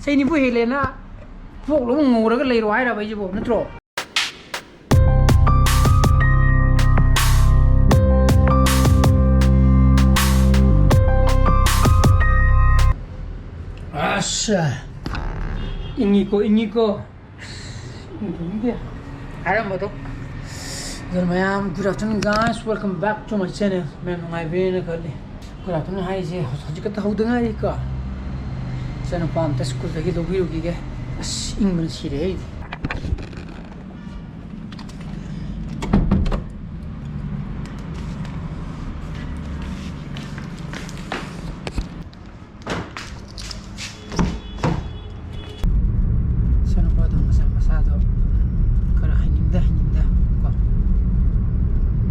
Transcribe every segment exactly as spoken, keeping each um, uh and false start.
ꯑꯩꯅꯤꯕꯨ ꯍꯦꯜꯂꯦꯅ ꯄꯣꯛꯂꯨꯕ ꯉꯧꯔꯒ ꯂꯩꯔꯣ ꯍꯥꯏꯔꯕ ꯑꯩꯁꯤꯕꯣ, ꯅꯠꯇ꯭ꯔꯣ? ꯑꯁ, ꯏꯪꯉꯤꯀꯣ, ꯏꯪꯉꯤꯀꯣ꯫ ꯏꯪꯗꯦ, ꯏꯪꯗꯦ꯫ ꯍꯥꯏꯔꯝꯕꯗꯣ꯫ ꯑꯗꯨꯅ ꯃꯌꯥꯝ, good afternoon guys, welcome back to my channel꯫ ꯃꯌꯥꯝ ꯅꯨꯡꯉꯥꯏꯕꯤꯔꯦꯅ ꯈꯜꯂꯤ꯫ Good afternoon ꯍꯥꯏꯁꯦ ꯍꯧꯖꯤꯛ ꯈꯛꯇ ꯍꯧꯗ ꯉꯥꯏꯔꯤꯀꯣ꯫ ꯏꯆꯥꯅꯨꯄꯥ ꯑꯝꯇ ꯁ꯭ꯀꯨꯜꯗꯒꯤ ꯂꯧꯕꯤꯔꯨꯈꯤꯒꯦ꯫ ꯑꯁ, ꯏꯪꯕꯅ ꯁꯤꯔꯦ ꯑꯩꯗꯤ꯫ ꯏꯆꯥꯅꯨꯄꯥꯗꯣ ꯃꯁꯥ, ꯃꯁꯥꯗꯣ ꯈꯔ ꯍꯩꯅꯤꯡꯗ, ꯍꯩꯅꯤꯡꯗ ꯀꯣ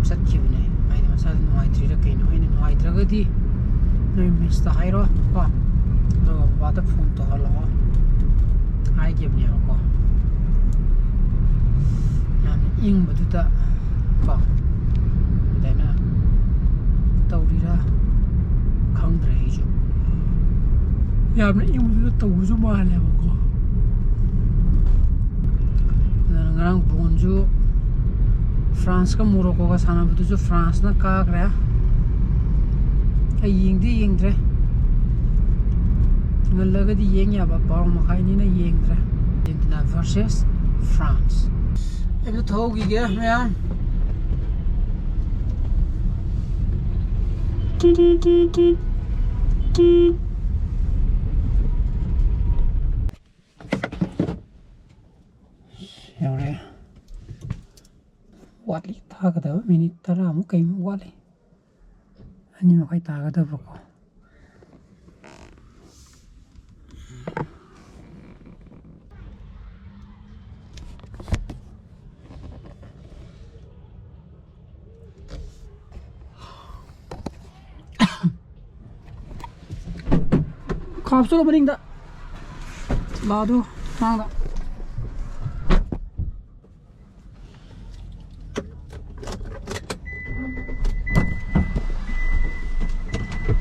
ꯆꯠꯈꯤꯕꯅꯦ꯫ ꯍꯥꯏꯗꯤ ꯃꯁꯥꯗꯣ ꯅꯨꯡꯉꯥꯏꯇ꯭ꯔꯤꯔꯥ ꯀꯩꯅꯣ꯫ ꯑꯩꯅ ꯅꯨꯡꯉꯥꯏꯇ꯭ꯔꯒꯗꯤ ꯅꯣꯏ ꯃꯤꯁꯇ ꯍꯥꯏꯔꯣ ꯀꯣ, ꯑꯗꯨꯒ ꯕꯕꯥꯗ ꯐꯣꯟ ꯇꯧꯍꯜꯂꯛꯑꯣ ꯍꯥꯏꯈꯤꯕꯅꯦꯕꯀꯣ꯫ ꯌꯥꯝꯅ ꯏꯪꯕꯗꯨꯗ ꯀꯣ, ꯑꯗꯨꯃꯥꯏꯅ ꯇꯧꯔꯤꯔꯥ ꯈꯪꯗ꯭ꯔꯦ ꯑꯩꯁꯨ꯫ ꯌꯥꯝꯅ ꯏꯪꯕꯗꯨꯗ ꯇꯧꯕꯁꯨ ꯃꯥꯜꯂꯦꯕꯀꯣ꯫ ꯑꯗꯨꯅ ꯉꯔꯥꯡ ꯕꯣꯟꯁꯨ ꯐ꯭ꯔꯥꯟꯁꯀ ꯃꯣꯔꯣꯀꯣꯒ ꯁꯥꯟꯅꯕꯗꯨꯁꯨ ꯐ꯭ꯔꯥꯟꯁꯅ ꯀꯥꯈ꯭ꯔꯦ꯫ ꯑꯩ ꯌꯦꯡꯗꯤ ꯌꯦꯡꯗ꯭ꯔꯦ꯫ ꯉꯜꯂꯒꯗꯤ ꯌꯦꯡ ꯌꯥꯕ, ꯕꯥꯔꯣ ꯃꯈꯥꯏꯅꯤꯅ ꯌꯦꯡꯗ꯭ꯔꯦ꯫ Argentina versus France꯫ ꯑꯩ ꯑꯝꯇ ꯊꯧꯍꯧꯈꯤꯒꯦ ꯃꯌꯥꯝ꯫ ꯌꯧꯔꯦ꯫ ꯋꯥꯠꯂꯤ, ꯊꯥꯒꯗꯕ ꯃꯤꯅꯤꯠ ꯇꯔꯥꯃꯨꯛ ꯀꯩꯃꯨꯛ ꯋꯥꯠꯂꯤ꯫ ꯑꯅꯤ ꯃꯈꯥꯏ ꯇꯥꯒꯗꯕꯀꯣ꯫ ꯈꯥꯝ ꯆꯠꯂꯣ ꯃꯅꯤꯡꯗ꯫ ꯂꯥꯗꯨ ꯃꯥꯡꯗ꯫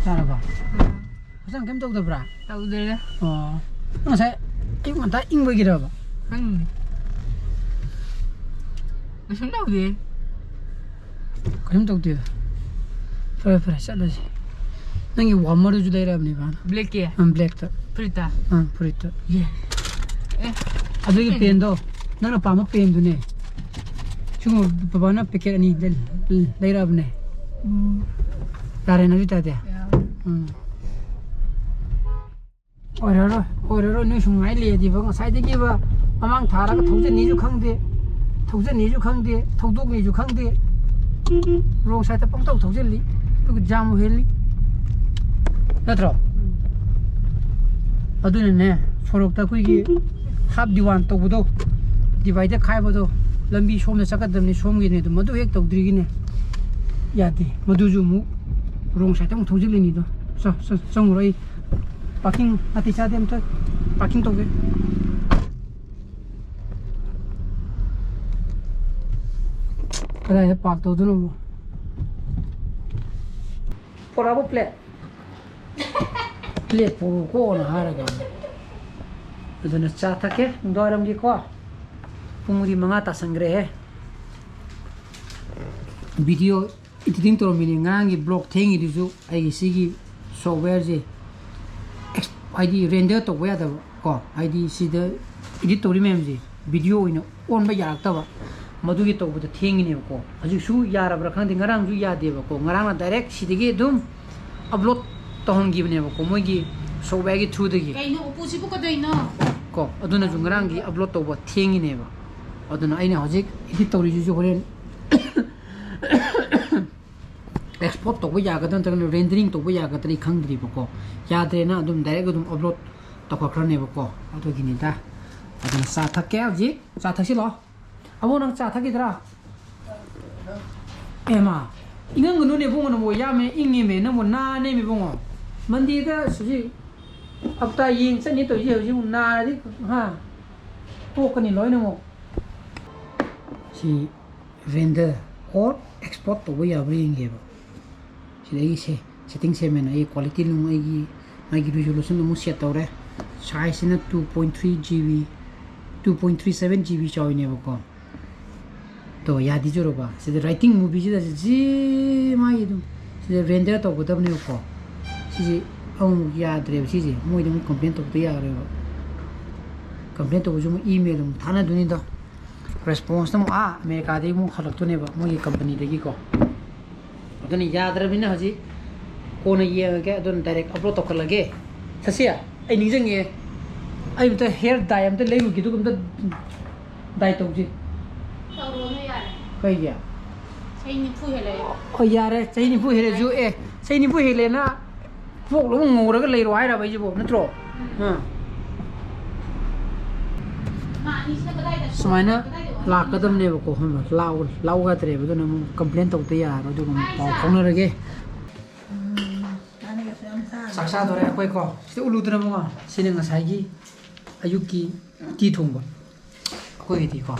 ꯇꯥꯔꯕꯣ? ꯍꯛꯆꯥꯡ ꯀꯩꯝ ꯇꯧꯗꯕ꯭ꯔꯥ? ꯇꯧꯗꯦꯗ꯫ ꯑꯣ꯫ ꯉꯁꯥꯏ ꯑꯌꯨꯛ ꯉꯟꯇꯥ ꯏꯪꯕꯒꯤꯔꯕ? ꯈꯪꯗꯦ꯫ ꯀꯩꯁꯨꯝ ꯇꯧꯗꯦ꯫ ꯀꯔꯤꯝ ꯇꯧꯗꯦ꯫ ꯐꯔꯦ ꯐꯔꯦ, ꯆꯠꯂꯁꯤ꯫ ꯅꯪꯒꯤ ꯋꯥꯔꯃꯔꯗꯨꯁꯨ ꯂꯩꯔꯛꯑꯕꯅꯦꯕ ꯍꯥꯟꯅ꯫ ꯕ꯭ꯂꯦꯛꯀꯤ ꯑꯪ, ꯕ꯭ꯂꯦꯛꯇ꯫ ꯐꯨꯔꯤꯠꯇ꯫ ꯑꯪ, ꯐꯨꯔꯤꯠꯇ꯫ ꯌꯦ꯫ ꯑꯦ꯫ ꯑꯗꯨꯒꯤ ꯄꯦꯟꯗꯣ, ꯅꯪꯅ ꯄꯥꯝꯕ ꯄꯦꯟꯗꯨꯅꯦ꯫ ꯁꯤꯒꯨꯝꯕ ꯕꯕꯥꯅ ꯄꯦꯀꯦꯠ ꯑꯅꯤ ꯂꯩ-, ꯂꯩꯔꯛꯑꯕꯅꯦ꯫ ꯎꯝ꯫ ꯌꯥꯔꯦꯅ ꯑꯗꯨ ꯑꯣꯏꯇꯥꯔꯗꯤ꯫ ꯌꯥꯔꯦ꯫ ꯎꯝ꯫ ꯑꯣꯏꯔꯔꯣꯏ, ꯑꯣꯏꯔꯔꯣꯏ, ꯅꯣꯏ ꯁꯨꯝ ꯉꯥꯏ ꯂꯩꯔꯗꯤꯕ, ꯉꯁꯥꯏꯗꯒꯤꯕ ꯃꯃꯥꯡ ꯊꯥꯔꯒ ꯊꯧꯖꯅꯤꯁꯨ ꯈꯪꯗꯦ, ꯊꯧꯖꯅꯤꯁꯨ ꯈꯪꯗꯦ, ꯊꯧꯗꯣꯛꯅꯤꯁꯨ ꯈꯪꯗꯦ, ꯔꯣꯡ ꯁꯥꯏꯠꯇ ꯄꯪꯊꯧ ꯊꯧꯖꯜꯂꯤ, ꯑꯗꯨꯒ ꯖꯥꯝ ꯑꯣꯏꯍꯜꯂꯤ, ꯅꯠꯇ꯭ꯔꯣ? ꯑꯗꯨꯅꯅꯦ, ꯁꯣꯔꯣꯛꯇ ꯑꯩꯈꯣꯏꯒꯤ ꯍꯥꯞ ꯗꯤꯋꯥꯟ ꯇꯧꯕꯗꯣ, ꯗꯤꯚꯥꯏꯗꯔ ꯈꯥꯏꯕꯗꯣ, ꯂꯝꯕꯤ ꯁꯣꯝꯗ ꯆꯠꯀꯗꯕꯅꯤ, ꯁꯣꯝꯒꯤꯅꯦ ꯑꯗꯣ, ꯃꯗꯨ ꯍꯦꯛ ꯇꯧꯗ꯭ꯔꯤꯒꯤꯅꯦ ꯌꯥꯗꯦ, ꯃꯗꯨꯁꯨ ꯑꯃꯨꯛ ꯔꯣꯡ ꯁꯥꯏꯠꯇ ꯑꯃꯨꯛ ꯊꯧꯖꯤꯜꯂꯤꯅꯤꯗꯣ꯫ ꯆꯣ, ꯆꯣ, ꯆꯪꯉꯨꯔꯣ ꯑꯩ꯫ ꯄꯥꯔꯀꯤꯡ ꯅꯥꯇꯩ ꯆꯥꯗꯦ, ꯑꯝꯇ ꯄꯥꯔꯀꯤꯡ ꯇꯧꯒꯦ꯫ ꯀꯗꯥꯏꯗ ꯄꯥꯔꯛ ꯇꯧꯗꯣꯏꯅꯣ? ꯄꯣꯔꯛꯑꯕꯣ ꯄ꯭ꯂꯦꯠ? ꯄ꯭ꯂꯦꯠ ꯄꯨꯔꯛꯎꯀꯣꯅ ꯍꯥꯏꯔꯒ꯫ ꯑꯗꯨꯅ ꯆꯥ ꯊꯛꯀꯦ ꯅꯨꯡꯗꯥꯡꯋꯥꯏꯔꯝꯒꯤꯀꯣ꯫ ꯄꯨꯡꯗꯤ ꯃꯉꯥ ꯇꯥꯁꯟꯈ꯭ꯔꯦꯍꯦ꯫ Video editing ꯇꯧꯔꯝꯃꯤꯅꯦ꯫ ꯉꯔꯥꯡꯒꯤ ꯕ꯭ꯂꯣꯛ ꯊꯦꯡꯉꯤꯗꯨꯁꯨ ꯑꯩꯒꯤ ꯁꯤꯒꯤ ꯁꯣꯐꯋꯦꯌꯔꯁꯦ ꯑꯦꯛꯁ-, ꯍꯥꯏꯗꯤ ꯔꯦꯟꯗꯔ ꯇꯧꯕ ꯌꯥꯗꯕ ꯀꯣ, ꯍꯥꯏꯗꯤ ꯁꯤꯗ ꯏꯗꯤꯠ ꯇꯧꯔꯤ ꯃꯌꯥꯝꯁꯦ ꯚꯤꯗꯤꯑꯣ ꯑꯣꯏꯅ ꯑꯣꯟꯕ ꯌꯥꯔꯛꯇꯕ, ꯃꯗꯨꯒꯤ ꯇꯧꯕꯗ ꯊꯦꯡꯉꯤꯅꯦꯕꯀꯣ꯫ ꯍꯧꯖꯤꯛꯁꯨ ꯌꯥꯔꯕ꯭ꯔꯥ ꯈꯪꯗꯦ, ꯉꯔꯥꯡꯁꯨ ꯌꯥꯗꯦꯕꯀꯣ꯫ ꯉꯔꯥꯡꯅ ꯗꯥꯏꯔꯦꯛ ꯁꯤꯗꯒꯤ ꯑꯗꯨꯝ ꯑꯞꯂꯣꯗ ꯇꯧꯍꯟꯈꯤꯕꯅꯦꯕꯀꯣ, ꯃꯣꯏꯒꯤ ꯁꯣꯐꯋꯦꯌꯔꯒꯤ ꯊ꯭ꯔꯨꯗꯒꯤ꯫ ꯀꯩꯅꯣ ꯎꯄꯨꯁꯤꯕꯨ ꯀꯗꯩꯅꯣ? ꯀꯣ, ꯑꯗꯨꯅꯁꯨ ꯉꯔꯥꯡꯒꯤ ꯑꯞꯂꯣꯗ ꯇꯧꯕ ꯊꯦꯡꯉꯤꯅꯦꯕ꯫ ꯑꯗꯨꯅ ꯑꯩꯅ ꯍꯧꯖꯤꯛ ꯏꯗꯤꯠ ꯇꯧꯔꯤꯁꯤꯁꯨ ꯍꯣꯔꯦꯟ ꯑꯦꯛꯁꯄꯣꯔꯠ ꯇꯧꯕ ꯌꯥꯒꯗ꯭ꯔꯥ ꯅꯠꯇ꯭ꯔꯒꯅ ꯔꯦꯟꯗꯔꯤꯡ ꯇꯧꯕ ꯌꯥꯒꯗ꯭ꯔꯥ ꯑꯩ ꯈꯪꯗ꯭ꯔꯤꯕꯀꯣ꯫ ꯌꯥꯗ꯭ꯔꯦꯅ ꯑꯗꯨꯝ ꯗꯥꯏꯔꯦꯛ ꯑꯗꯨꯝ ꯑꯞꯂꯣꯗ ꯇꯧꯈꯠꯈ꯭ꯔꯅꯦꯕꯀꯣ꯫ ꯑꯗꯨꯒꯤꯅꯤꯗ꯫ ꯑꯗꯨꯅ ꯆꯥ ꯊꯛꯀꯦ ꯍꯧꯖꯤꯛ꯫ ꯆꯥ ꯊꯛꯁꯤꯜꯂꯣ꯫ ꯑꯕꯣ, ꯅꯪ ꯆꯥ ꯊꯛꯈꯤꯗ꯭ꯔꯥ? ꯑꯦ ꯃꯥ, ꯏꯪꯍꯟꯒꯅꯨꯅꯦ ꯏꯕꯨꯡꯉꯣ, ꯅꯪꯕꯨ ꯌꯥꯝꯃꯦ, ꯏꯪꯉꯦꯃꯦ, ꯅꯪꯕꯨ ꯅꯥꯅꯦꯃꯦ ꯏꯕꯨꯡꯉꯣ꯫ ꯃꯟꯗꯦꯗ ꯍꯧꯖꯤꯛ ꯍꯞꯇꯥ ꯌꯦꯡ ꯆꯠꯅꯤ ꯇꯧꯔꯤꯁꯦ, ꯍꯧꯖꯤꯛ ꯑꯃꯨꯛ ꯅꯥꯔꯗꯤ, ꯍꯥ? ꯇꯣꯛꯀꯅꯤ ꯂꯣꯏꯅꯃꯛ꯫ ꯁꯤ ꯔꯦꯟꯗꯔ ꯑꯣꯔ ꯑꯦꯛꯁꯄꯣꯔꯠ ꯇꯧꯕ ꯌꯥꯕ꯭ꯔꯥ ꯌꯦꯡꯒꯦꯕ꯫ ꯁꯤꯗ ꯑꯩꯒꯤ ꯁꯦ-, ꯁꯦꯠꯇꯤꯡ ꯁꯦꯝꯃꯦꯅ ꯑꯩ ꯀ꯭ꯋꯥꯂꯤꯇꯤ ꯅꯨꯡ ꯑꯩꯒꯤ ꯃꯥꯒꯤ ꯔꯤꯖꯣꯂꯨꯁꯟ ꯑꯃꯨꯛ ꯁꯦꯠ ꯇꯧꯔꯦ꯫ Size ꯁꯤꯅ two point three G B, two point three seven G B ꯆꯥꯎꯔꯤꯅꯦꯕꯀꯣ꯫ ꯇꯣ, ꯌꯥꯗꯤ ꯆꯨꯔꯕ? ꯁꯤꯗ writing movie ꯁꯤꯗ ꯖꯤ ꯃꯥꯒꯤ ꯑꯗꯨꯝ ꯁꯤꯗ render ꯇꯧꯒꯗꯕꯅꯦꯕꯀꯣ꯫ ꯁꯤꯁꯦ ꯑꯃꯨꯛ ꯌꯥꯗ꯭ꯔꯦꯕ꯫ ꯁꯤꯁꯦ ꯃꯣꯏꯗ ꯑꯃꯨꯛ complain ꯇꯧꯗ ꯌꯥꯔꯣꯏꯕ꯫ Complain ꯇꯧꯕꯁꯨ ꯑꯃꯨꯛ email ꯑꯃꯨꯛ ꯊꯥꯅꯗꯣꯏꯅꯤꯗꯣ꯫ Response ꯇ ꯑꯃꯨꯛ ꯑꯥ America ꯗꯒꯤ ꯑꯃꯨꯛ ꯍꯜꯂꯛꯇꯣꯏꯅꯦꯕ, ꯃꯣꯏꯒꯤ company ꯗꯒꯤꯀꯣ꯫ ꯑꯗꯨꯅ ꯌꯥꯗ꯭ꯔꯕꯅꯤꯅ ꯍꯧꯖꯤꯛ ꯀꯣꯟꯅ ꯌꯦꯡꯉꯒꯦ, ꯑꯗꯨꯅ direct upload ꯇꯧꯈꯠꯂꯒꯦ꯫ ꯁꯁꯤꯌꯥ, ꯑꯩ ꯅꯤꯡꯁꯤꯡꯉꯦ, ꯑꯩ ꯑꯝꯇ hair dye ꯑꯝꯇ ꯂꯩꯔꯨꯒꯦ, ꯑꯗꯨꯒ ꯑꯝꯇ dye ꯇꯧꯁꯤ꯫ ꯇꯧꯔꯨꯔꯅꯨ, ꯌꯥꯔꯦ꯫ ꯀꯩꯒꯤ? ꯆꯍꯤ ꯅꯤꯐꯨ ꯍꯦꯜꯂꯛꯑꯦ꯫ ꯍꯣꯏ, ꯌꯥꯔꯦ, ꯆꯍꯤ ꯅꯤꯐꯨ ꯍꯦꯜꯂꯁꯨ꯫ ꯑꯦ, ꯆꯍꯤ ꯅꯤꯐꯨ ꯍꯦꯜꯂꯦꯅ ꯄꯣꯛꯂꯨꯕ ꯉꯧꯔꯒ ꯂꯩꯔꯣ ꯍꯥꯏꯔꯕ ꯑꯩꯁꯤꯕꯣ, ꯅꯠꯇ꯭ꯔꯣ? ꯎꯝ꯫ ꯑꯥ꯫ ꯃꯥ ꯑꯅꯤꯁꯤꯅ ꯀꯗꯥꯏꯗ, ꯁꯨꯃꯥꯏꯅ ꯀꯗꯥꯏꯗ ꯑꯣꯟꯗꯣꯏꯅꯣ? ꯂꯥꯛꯀꯗꯕꯅꯦꯕꯀꯣ, ꯈꯪꯕ꯭ꯔꯥ? ꯂꯥꯛꯑꯣ, ꯂꯥꯛꯑꯣ ꯍꯥꯏꯇꯥꯔꯦꯕ, ꯑꯗꯨꯅ ꯑꯃꯨꯛ complain ꯇꯧꯗ ꯌꯥꯔꯣꯏ, ꯑꯗꯨꯒ ꯑꯃꯨꯛ ꯄꯥꯎ ꯐꯥꯎꯅꯔꯒꯦ꯫ ꯎꯝ, ꯆꯥꯅꯤꯡꯉꯁꯨ ꯌꯥꯝ ꯆꯥꯔꯦ꯫ ꯆꯥꯛ ꯆꯥꯗꯣꯔꯦ ꯑꯩꯈꯣꯏꯀꯣ꯫ ꯁꯤꯗ ꯎꯠꯂꯨꯗꯅ ꯑꯃꯨꯛ, ꯁꯤꯅ ꯉꯁꯥꯏꯒꯤ ꯑꯌꯨꯛꯀꯤ ꯎꯇꯤ ꯊꯣꯡꯕ꯫ ꯑꯩꯈꯣꯏꯒꯤꯗꯤꯀꯣ꯫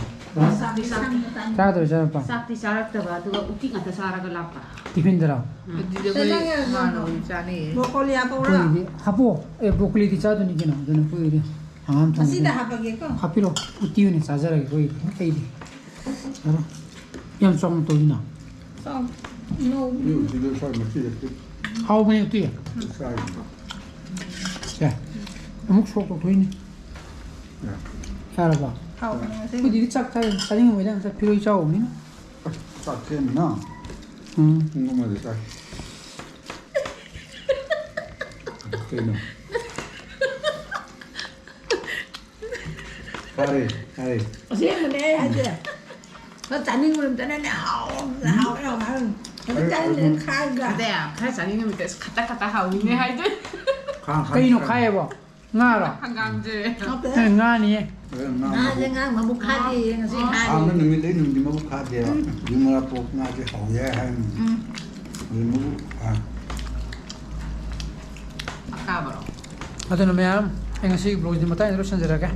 ꯆꯥꯛꯇꯤ ꯆꯥꯛ-, ꯆꯥꯗꯣꯏ ꯆꯥꯔꯛꯄ꯫ ꯆꯥꯛꯇꯤ ꯆꯥꯔꯛꯇꯕ, ꯑꯗꯨꯒ ꯎꯇꯤ ꯉꯥꯛꯇ ꯆꯥꯔꯒ ꯂꯥꯛꯄ꯫ ꯇꯤꯐꯤꯟꯗꯔꯣ? ꯎꯝ꯫ ꯑꯗꯨꯗꯤ ꯑꯩꯈꯣꯏ ꯍꯥꯟꯅ ꯑꯣꯏꯅ ꯆꯥꯅꯤꯡꯉꯦ꯫ ꯕ꯭ꯔꯣꯀꯣꯂꯤ ꯍꯥꯞꯄꯛꯎꯔꯥ? ꯑꯩꯈꯣꯏꯒꯤꯗꯤ ꯍꯥꯞꯄꯣ꯫ ꯑꯦ, ꯕ꯭ꯔꯣꯀꯣꯂꯤꯗꯤ ꯆꯥꯗꯣꯏꯅꯤ ꯀꯩꯅꯣ꯫ ꯑꯗꯨꯅ ꯑꯩꯈꯣꯏꯒꯤꯗꯤ ꯍꯪꯒꯥꯝ ꯊꯣꯡꯕ ꯑꯁꯤꯗ ꯀꯩꯅꯣ꯫ ꯍꯥꯞꯄꯒꯦꯀꯣ꯫ ꯍꯥꯞꯄꯤꯔꯣ꯫ ꯎꯇꯤ ꯑꯣꯏꯅ ꯆꯥꯖꯔꯒꯦ ꯑꯩꯈꯣꯏꯒꯤꯗꯤ꯫ ꯑꯩꯗꯤ꯫ ꯆꯥꯔꯣ꯫ ꯌꯥꯝ ꯆꯥꯎꯅ ꯇꯧꯏꯅ꯫ ꯆꯥꯎ꯫ ꯅꯧꯕꯅꯤꯅ꯫ ꯎꯇꯤꯗꯣ ꯁ꯭ꯋꯥꯏ ꯃꯆꯤꯗ ꯄꯤꯛ ꯍꯥꯎꯕꯅꯦ ꯎꯇꯤ꯫ ꯆꯥꯏ꯫ ꯁꯦ꯫ ꯑꯃꯨꯛ ꯁꯣꯛ ꯇꯧꯊꯣꯛꯏꯅꯦ꯫ ꯌꯥ꯫ ꯌꯥꯔꯕꯣ? ꯍꯥꯎꯕꯅꯦ ꯉꯁꯤꯒꯤ꯫ ꯑꯩꯈꯣꯏꯗꯤ ꯆꯥꯛ ꯆꯥ-, ꯆꯥꯅꯤꯡꯉꯝꯃꯣꯏꯗ, ꯉꯁꯥꯏ ꯐꯤꯔꯣꯏ ꯆꯥꯎꯕꯅꯤꯅ꯫ ꯑꯁ, ꯆꯥꯛ ꯊꯦꯡꯉꯤꯅ꯫ ꯎꯝ꯫ ꯄꯨꯡ ꯑꯃꯗ ꯆꯥꯏ꯫ ꯀꯩꯅꯣ? ꯐꯔꯦ, ꯐꯔꯦ꯫ ꯑꯁꯦꯡꯕꯅꯦ ꯑꯩ ꯍꯥꯏꯁꯦ꯫ ꯈꯔ ꯆꯥꯅꯤꯡꯕ ꯅꯨꯃꯤꯠꯇꯅꯅꯦ, ꯍꯥꯎ, ꯍꯥꯎ, ꯍꯥꯎ, ꯍꯥꯎ꯫ ꯈꯔ ꯆꯥꯅꯤꯡꯕ ꯈꯥꯏꯒ꯫ ꯑꯗꯩ ꯈꯔ ꯆꯥꯅꯤꯡꯕ ꯅꯨꯃꯤꯠꯇ ꯈꯇꯛ ꯈꯇꯛ ꯍꯥꯎꯅꯤꯅꯦ ꯍꯥꯏꯗꯣꯏ꯫ ꯈꯥꯡ, ꯈꯥꯡ, ꯀꯩꯅꯣ ꯈꯥꯡ꯫ ꯈꯥꯏꯌꯦꯕꯣ? ꯉꯥꯔꯣ? ꯍꯪꯒꯥꯝꯁꯦ꯫ ꯍꯥꯎꯇꯦ꯫ ꯑꯦ, ꯉꯥꯅꯤꯌꯦ꯫ ꯑꯦ, ꯉꯥ ꯉꯥꯁꯦ ꯃꯕꯨꯛ꯫ ꯉꯥ ꯃꯕꯨꯛ ꯈꯥꯗꯦꯌꯦ ꯉꯁꯤ ꯈꯥꯗꯦ꯫ ꯍꯥꯡꯅ ꯅꯨꯃꯤꯠ ꯂꯩ ꯅꯨꯃꯤꯠꯇꯤ ꯃꯕꯨꯛ ꯈꯥꯗꯦꯕ꯫ ꯎꯝ꯫ ꯌꯨꯝ ꯃꯔꯥ ꯄꯣꯛ ꯉꯥꯁꯦ ꯍꯥꯎꯋꯦ ꯍꯥꯏ ꯍꯥꯏꯅꯤ꯫ ꯎꯝ꯫ ꯑꯗꯨ ꯃꯕꯨꯛ ꯐꯥ-꯫ ꯑꯀꯥꯕꯔꯣ? ꯑꯗꯨꯅ ꯃꯌꯥꯝ, ꯑꯩ ꯉꯁꯤꯒꯤ vlog ꯁꯤꯗꯤ ꯃꯇꯥꯡꯁꯤꯗ ꯂꯣꯏꯁꯤꯟꯖꯔꯒꯦ꯫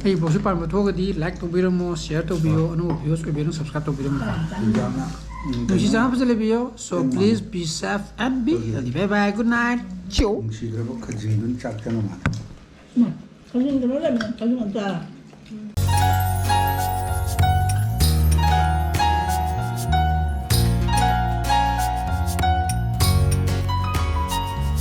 ꯑꯩ vlog ꯁꯤ ꯄꯥꯝꯕ ꯊꯣꯛꯑꯒꯗꯤ like ꯇꯧꯕꯤꯔꯝꯃꯣ, share ꯇꯧꯕꯤꯌꯣ, ꯑꯅꯧꯕ viewers ꯑꯣꯏꯕꯤꯌꯣ, subscribe ꯇꯧꯕꯤꯔꯝꯃꯣ꯫ ꯆꯤꯟꯖꯥꯛꯅ ꯅꯨꯡꯁꯤ ꯆꯥꯟꯅꯕ ꯐꯖ ꯂꯩꯕꯤꯌꯣ꯫ So please be safe and be healthy. Bye bye, good night. ꯆꯤꯎ꯫ ꯅꯨꯡꯁꯤꯈ꯭ꯔꯕ ꯈꯖꯤꯡꯗꯨꯅ ꯆꯥꯛ ꯆꯪꯉ ꯃꯥꯜꯂꯦ꯫ ꯎꯝ, ꯈꯖꯤꯡ ꯀꯩꯅꯣ ꯂꯩꯕꯅꯦ, ꯈꯖꯤꯡ ꯑꯝꯇ꯫